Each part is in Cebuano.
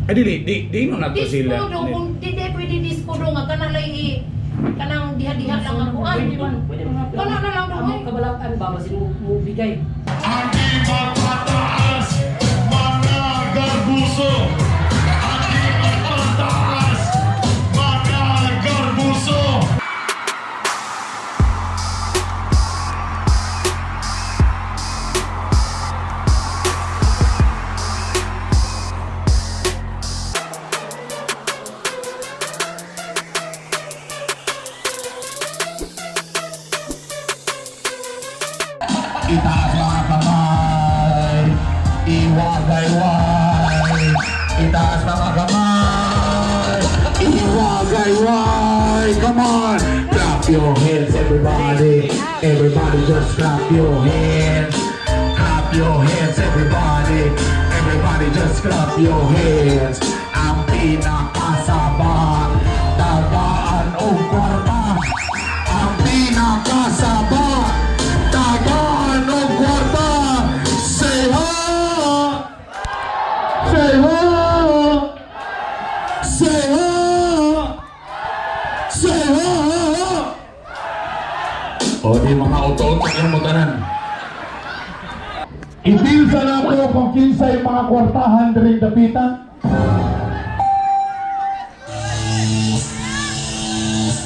Ay dili di di no nato Disco sila. do kung di di pwede disco do nga kanang lay kanang diha-diha lang ang kuan. Pwede man, pwede man. Pero Wala na lang ang doon. kabalakan ba, basin mo, mo bigay. Ang di mapataas, mga garbuso. Ang di mapataas, mga garbuso. Itaas mga kamay, iwagayway. Itaas mga kamay, iwagayway. Come on, clap your hands, everybody. Everybody just clap your hands. Clap your hands, everybody. Everybody just clap your hands. Ang pinakasaba, tagaan o kwarta. Ang pinakasaba, tagaan o kwarta. Say ha! Say ha! Say ha! Say ha! O di mga auto-auto yung mo tanan. Ibilsa na ako kung kinsay mga kwartahan diri dapita.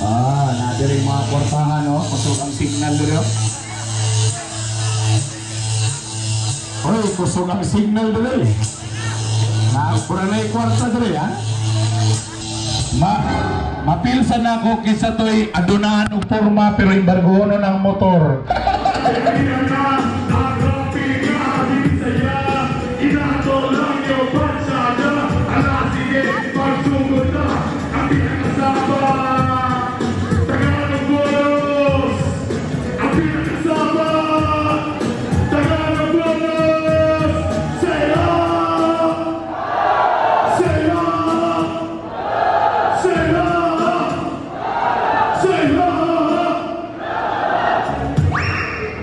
Ah, na diri mga kwartahan no, kusog ang signal diri. Oh. Oy, kusog ang signal diri. Na pura na kwarta diri ha. Ma mapilsa na ako kinsa to'y adunahan og porma pero embargohonon ang motor.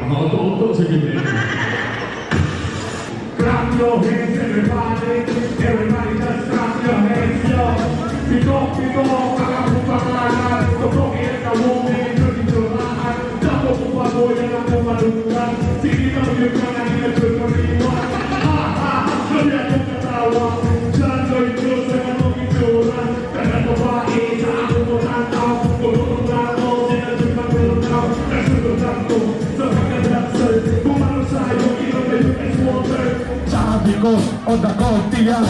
Mga auto-auto sa gilid. Clap your hands, everybody. Everybody just clap your hands, yo. Pito, pito, ang pangalan. Tutukin ka woman, tututurahan. Dapo ko pa mo, yan ang kumalunggan. Sige na, yun ka na, hindi na mariwan. Ha, ha, sabi akong katawa. Diyan, joy, Diyos, sa anong itsura. Tagang babae, sa akong mutanaw. Tulutong ako, sinabi magulutaw. Nagsunod ako sa pagkadansal. Pumalo sa'yo, inom na yung ice water. Sabi ko, o dako tiya,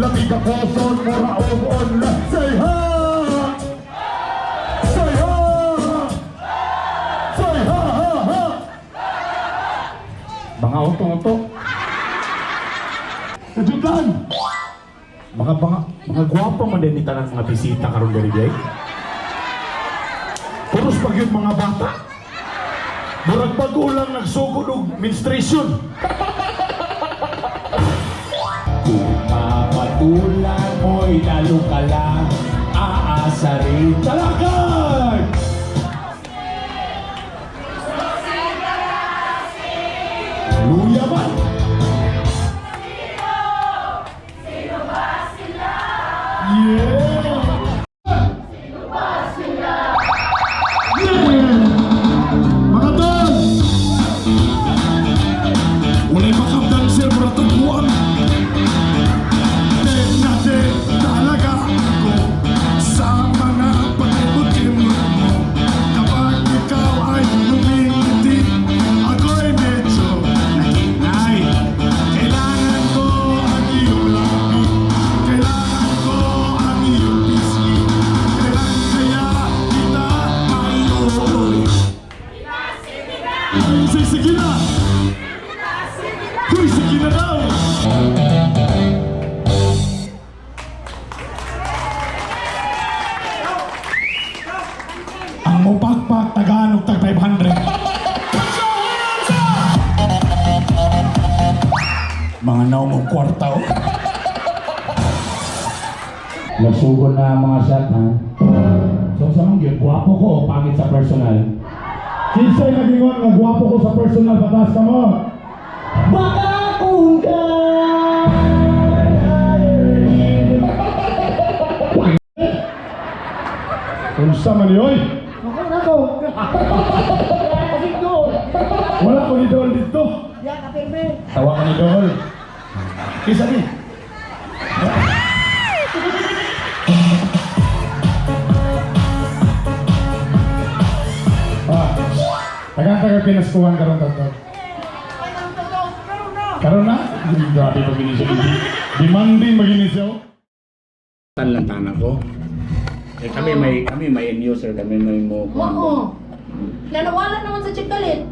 lamig ako son, mura og on. Say ha! Say ha! Say ha ha ha! Mga auto-auto. Kajutlan. Mga mga mga gwapa man din ni tanan mga bisita karon diri day. Puros pag yun mga bata. Murag bago lang nagsugod og menstruation. Kung mapatulan mo'y lalo ka lang aasa rin. Talakay! Luya man! Yeah! Yeah! Mga tol! Wala'y makamdang sir, mura tagpuan. Tenate talaga ako sa mga pag-ibuti mo. Kapag ikaw ay lumingiti, ako'y medyo nakinay. Kailangan ko ang iyong labi, kailangan ko ang iyong pisngi. Kailan kaya kita maiuwi? Ay, sige na! Uy, sige na daw! Ang mupakpak tagaan og tag 500. Mga naong og kwarta oh. Nagsugo na ang mga shot ha. So sa mga yun, gwapo ko o pangit sa personal? Kinsay nagingon nga gwapo ko sa personal batas ka mo. Baka kung ka Unsa man yoy? Okay na ko. Wala ko ni Dol dito. Ya, kapirme. Tawa ko ni Dol. Isa ni. Ah, tagang-tagang pinaskuhan karon tatlo. Karon na? Grabe pag siya. Demanding magini siya. Oh. Tan lang tanan ko. Eh kami may end user, kami may mo. Oo. Nanawala naman sa Chikalit.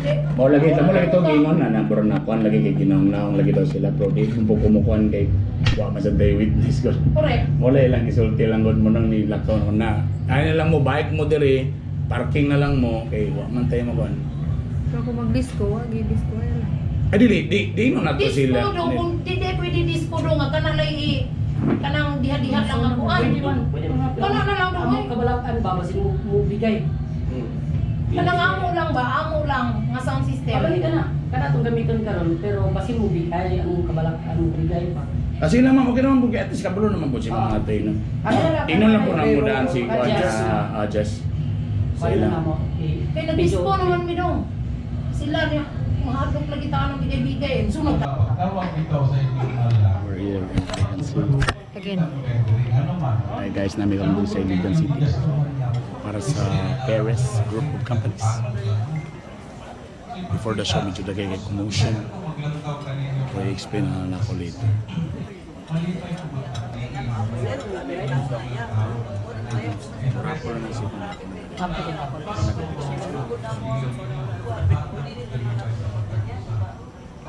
Eh, Mao lagi to gingon na na bro na kuan lagi kay ginaong naong lagi daw sila pro di kung kumukuan kay wa man sa day witness ko. Correct. Mo lagi lang isulti lang gud mo nang nilakaw na. Ay na lang mo bike mo diri, parking na lang mo kay wa man tayo mo kuan. Pero kung mag-disco, wag i-disco na lang. Ay dili di di no na to Disco sila. do, kung di di pwede disco do nga kanang lay kanang diha-diha lang ang kuan. Pwede man. Pwede man. Wala na lang daw, Amo eh. kabalakan ba basin mo mo bigay. Kanang amo lang ba, amo lang nga sound system. Kabalik ka na. Kana tong gamiton karon pero basin mo bigay ang kabalakan mo bigay pa. Kasi naman okay naman bugay at least kabalo naman po si mga atay no. Ano Ingnon lang po na mo daan si kuan Adjust. adjust. Sa Wala ila. na mo. Eh, Kay nag-disco naman mi dong. Sila niya mahadlok lagi ta ng bigay-bigay. Sunod ta. Tawag ito sa inyong Allah. We're here in Iligan City. Again. Ano man. Hi guys, nami kami dito sa Iligan City para sa Perez Group of Companies. Before the show, medyo dagay kay commotion. Maglantaw kanino. Pero i-explain na lang ako later. Rapper na siya.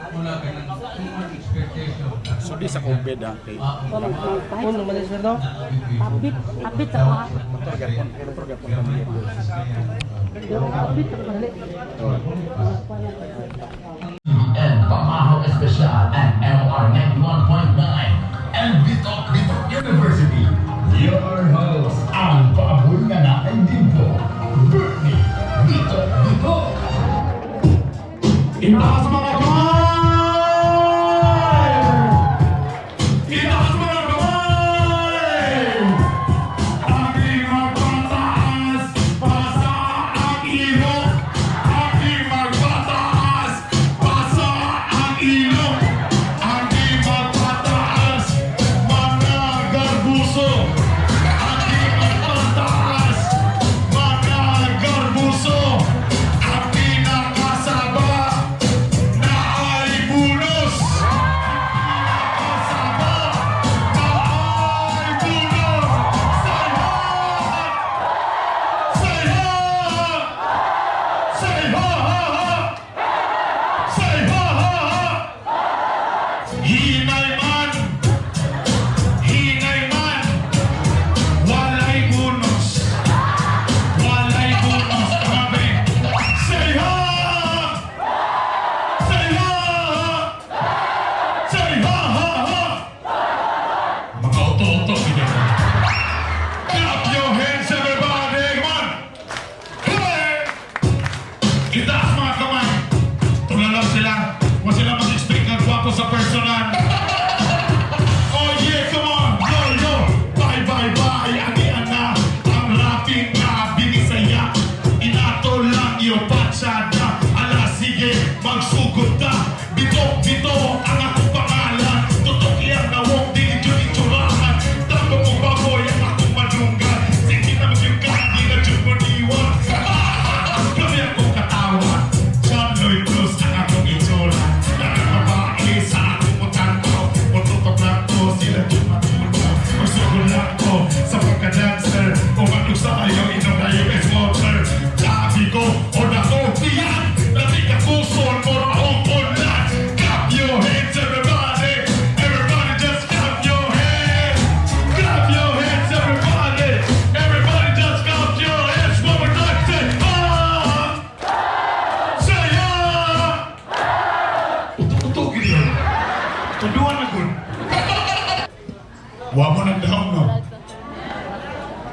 Wala ka ng too much expectation. So di sa COVID ha, kay Puno man sir no? Upbeat, upbeat sa kuha. motor gapon, motor gapon kami dito. Upbeat ako dali. And Pamahaw Espesyal at MR 91.9 and Bitok Bitok University. Your host, ang paabol nga na ay Dimpo, Bernie Bitok Bitok. Itaas mga kamay! Itaas mga kamay! Aking magpataas pasa ang ilong. Aking magpataas pasa ang ilong. Aking magpataas mga garbuso. Aking magpataas mga garbuso. Ang pinakasaba na ay bulos. Pinakasaba na ay bulos. Say ha! Say ha! Say ha ha ha! Say ha ha ha! Hinay man! Hinay man! Walay bunos! Walay bunos! Grabe! Say ha! Say ha! Say ha ha ha! Mga uto-uto, hindi. Clap your hands, everybody! Come on! Hey! Itaas mga kamay. Tulala sila. Huwag sila mag-expect ng gwapo sa personal. Oh yeah, come on! Yo, yo! Bye, bye, bye! Ani ana ang rapping na binisaya. Inato lang iyo patsada. Ala, sige, magsugod ta. Bito, bito, ang akong pangalan. Tutok iyang nawong, dili jud itsurahan. Tambo mong baboy ang akong madunggan. Sige na magyud ka, di na jud mo niwan. Kami akong katawa. John Lloyd Cruz ang akong itsura. Lahat babae sa akong mutanto. Mututok lang ko, sila jud matulog. Magsugod lang ko sa pagka-dancer. Umanog sa kayo, inom na US water. Sabi ko, o nako, tiyan! Labi ka kuson, mura akong ulan. Clap your hands, everybody! Everybody just clap your hands! Clap your hands, everybody! Everybody just clap your hands! One more time, say ah! Say ah! Uto-uto, gini yun. Tunduan na kun. Wa mo nang down, no?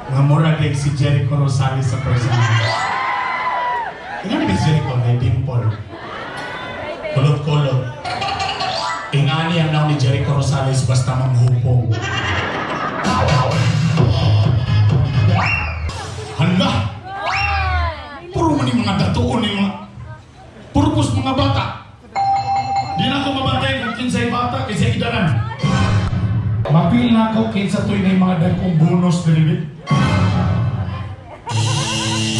Nga mura like si Jericho Rosales sa personal. Tingnan ni si Jericho, may dimple. Kulot-kulot. Ingani ang naon ni Jericho Rosales basta manghupong. Mapil na ako kinsa to'y na mga dagkong bonus diri.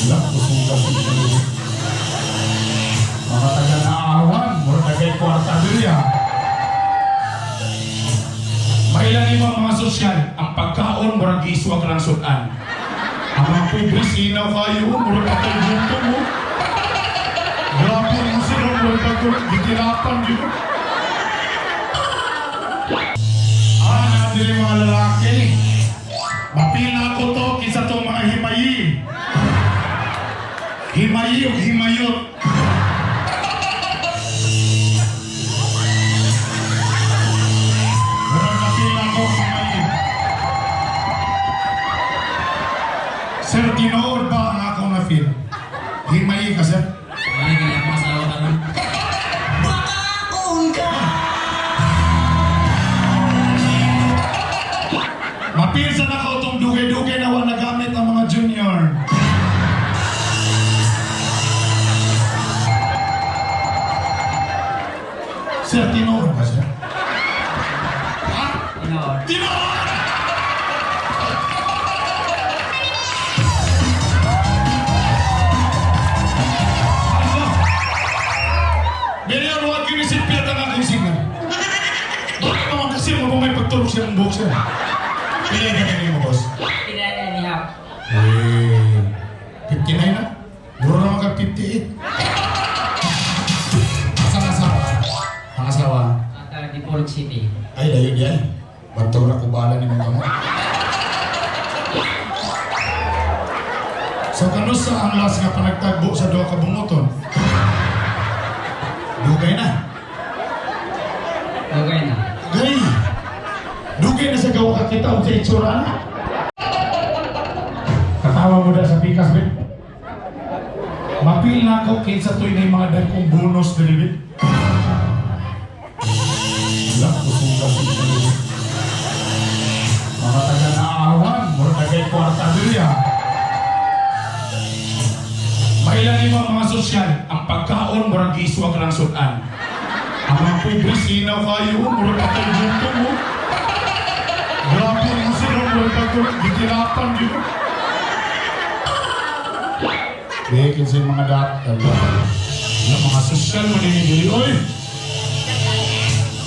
Wala, kusog ang signal. Mga taga naawan, mura na kay kwarta diri ah. Mailan mo ang mga sosyal, ang pagkaon murag giiswag lang sudan. Ang mga pobre sinaw kayo, murag patay gutom mo. Grabe mo sila, murag pagkulong, gitirapan yun. Ah, nandili mga lalaki. Mapila ko to, kinsa tong mga himayi. Himayi o himayot. Murag mapila ko himayi. Sir, tinuod ba ang akong na-feel? Himayi ka, sir? Wala ganyan akong asawa karon. Mapilsa na ko itong dugay-dugay na wala nagamit ang mga junior. Sir, tinuod ba sir? Ha? Tinuod. Tinuod! Ano? Mayor, huwag yun isipit ang akong signal. Bakit naman kasi mo may pagtulog siya ng buhok siya? Pila yung ganyan mo, boss? Pinay ni Hap. Eh, 59 na? Buro naman ka 58. Asa ang asawa? Ang asawa? At Dipolog City. Ay, layo di ay. Bantaw na kubala ni mga mo. So, kanusa ang last nga panagtagbo sa duha ka bunguton? Dugay na. Okay na. Gay! Dugay na sa gawa ka kita og sa itsura na. Katawa mo da sa pikas, be. Mapil na ako kinsa to'y na mga dagkong bonus diri, be. Wala, kusog ang signal. Mga taga naawan, mura na kay kwarta diri ah. Mailan mo ang mga sosyal, ang pagkaon murag giiswag lang sudan. Ang mga pobre sinaw kayo, murag patay gutom mo. Grabe mo sila, murag pagkulong, gitirapan yun. Di, kinsa yung mga dat, wala, mga sosyal mo nini oy!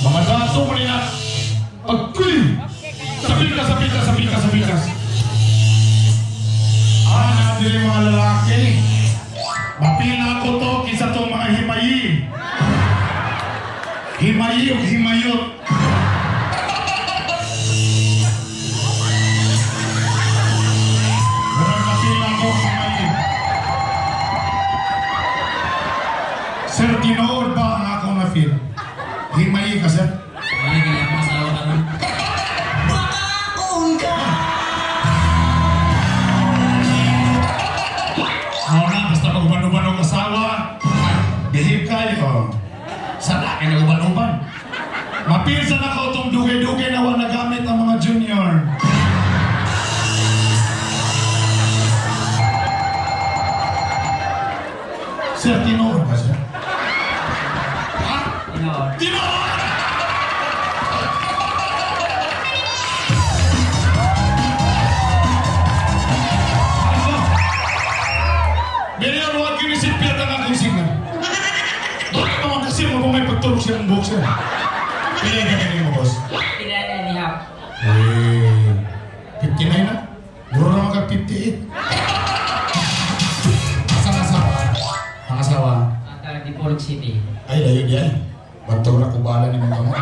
Mga dato mo nina, agkuy! Sa pikas, sa pikas, sa pikas, sa pikas. Ah, nandili mga lalaki. Mapila ko to, kinsa tong mga himayi. Himayi o himayot. Murag mapila ko himayi. Sir, tinuod ba ang akong na-feel? Himayi ka, sir? Wala ganyan akong asawa karon. Mao na, basta pag uban-uban og asawa, behave kayo. Sana kay nag-uban-uban. Mapilsa na ko itong dugay-dugay na wala nagamit ang mga junior. Sir, tinuod ba sir? Ha? Tinuod. Tinuod! Ano? Mayor, huwag yun isipit ang akong signal. Bakit naman kasi mo may pagtulog siya ng buhok siya? Pila yung ganyan mo, boss? Pinay ni Hap. Eh, 59 na? Buro naman ka 58. Asa ang asawa? Ang asawa? At Dipolog City. Ay, layo di ay. Bantaw na kubala ni mga mo.